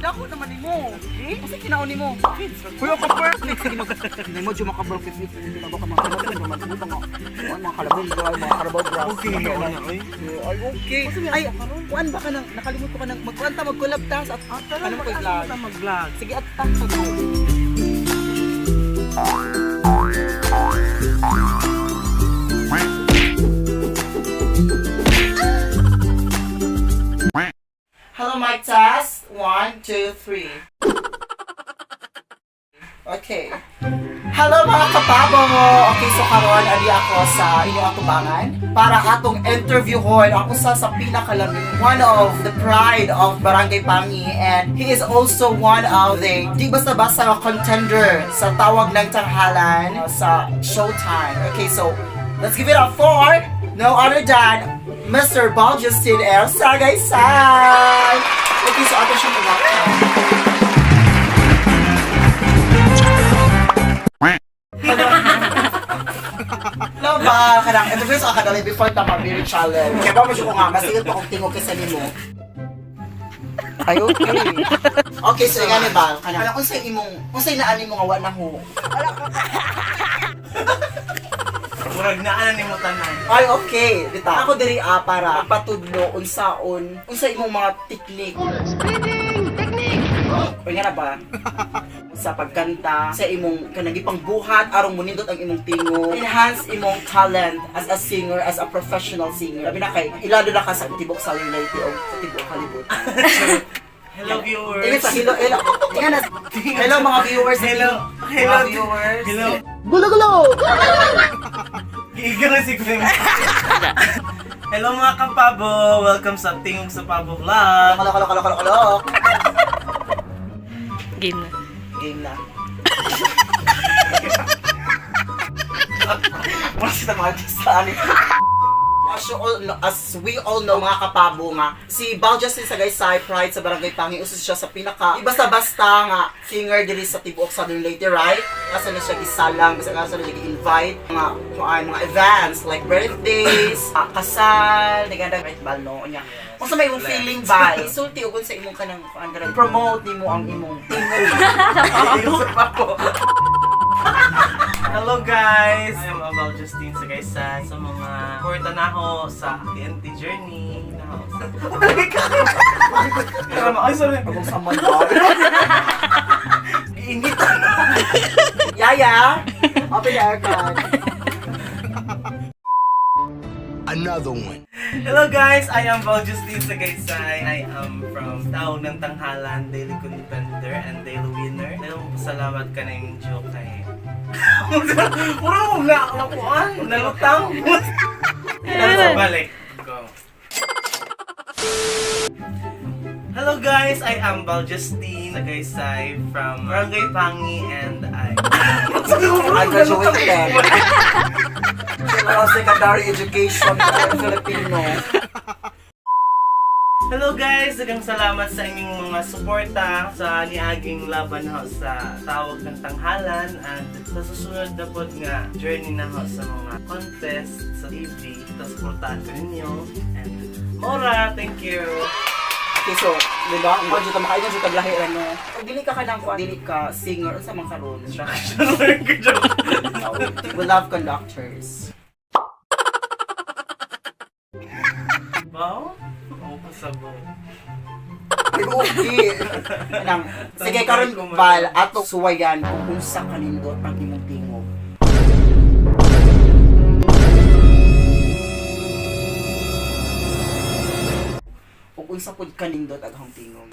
Dako naman nimo. Eh? Kasi kinaon nimo. Kuya ko perfect. Sige mag hindi mo jud makabal kay fit. Hindi na ba ka mga mga mga mga kalabong dry, mga Carabao grass. Okay, na na oy. Ay, okay. Ay, kuan ba ka nang nakalimot ko ka nang magkuan ta mag-collab ta sa ano mo kay vlog. Mag-vlog. Sige at ta sa go. Hello, mic test. One, two, three. Okay. Hello mga kapabo! Okay, so karon adi ako sa inyong atubangan para atong interviewon ang usa sa pinakalamig, one of the pride of Barangay Pangi, and he is also one of the di basta-basta nga contender sa Tawag ng Tanghalan sa Showtime. Okay, so let's give it up for no other than Mr. Bal Justin L. Sagaysay! Okay, so ato siyang i-welcome. Hello ba? Kanang interview sa kadali before ta ma-beauty challenge. Kaya ba mo siya ko nga masigit pa kong tingog kaysa nimo. Ay, okay. Okay, so nga ni ba? Kanang unsay imong unsay naani mo nga wa na ho? Murag naa na nimo tanan. Ay, okay. Bita. Ako diri para patudlo unsaon unsa imong mga teknik. Spinning technique. O nga na ba? Sa pagkanta, sa imong kanang gipangbuhat aron munindot ang imong tingog, enhance imong talent as a singer, as a professional singer. Labi na kay ilado na ka sa tibok Southern Leyte o sa tibok kalibutan. Hello viewers. Tingnan sa hello, hello. Tingnan na. Hello mga viewers. Hello. Mga Hello. viewers. Hello. Gulo-gulo. Giiga si Gwen. Hello mga kapabo! Welcome sa Tingog sa Pabo Vlog! Kalok, kalok, kalok, kalok, kalok. Game na. Game na. Wala sila mga sa ano. As we all know, mga kapabo nga, si Bal Justin Sagaysay, Pride sa Barangay Pangi, uso siya sa pinaka, di basta-basta nga, singer diri sa tibuok Southern Leyte, right? Asa na siya gisalang, basta asa na siya gi-invite, mga, kuan, mga events, like birthdays, kasal, naganda, right, Bal, no? Unya. Kung sa may imong feeling, Bal, sulti og sa imong kanang, kuan, kanang, promote nimo ang imong tingog. Tingog sa Pabo! Hello guys! I am Abel Justine Sagaysay sa mga suporta na ako sa TNT journey. Na ako sa... Ay, sorry. Akong saman ba? Init. Yaya! Open the aircon. Another one. Hello guys! I am Val Justine Sagaysay. I am from Tawag ng Tanghalan, Daily Contender and Daily Winner. Dahil salamat ka na yung joke kay... Puro mo na nakuan, nalutang. Pero balik. Go. Hello guys! I am Val Justine Sagaysay from Barangay Pangi and I... I graduated. General Secondary Education, Filipino. Hello guys! Daghang salamat sa inyong mga suporta sa niaging laban ho sa Tawag ng Tanghalan and sa susunod na pod nga journey na ho sa mga contest sa TV. Ito suportahan ko ninyo and Mora, thank you! Okay, so, di ba? Ang kwadyo ka, makaingon siya taglahi, ano. Pag dili ka kanang kuan, dili ka singer, unsa man karon? Instruction work joke. We love conductors. Baw? Oo, pasabot. Ay, okay. Nang, sige, karon bal, ato suwayan kung unsa kanindot ang imong tingog. Ug unsa pud kanindot ang akong tingog.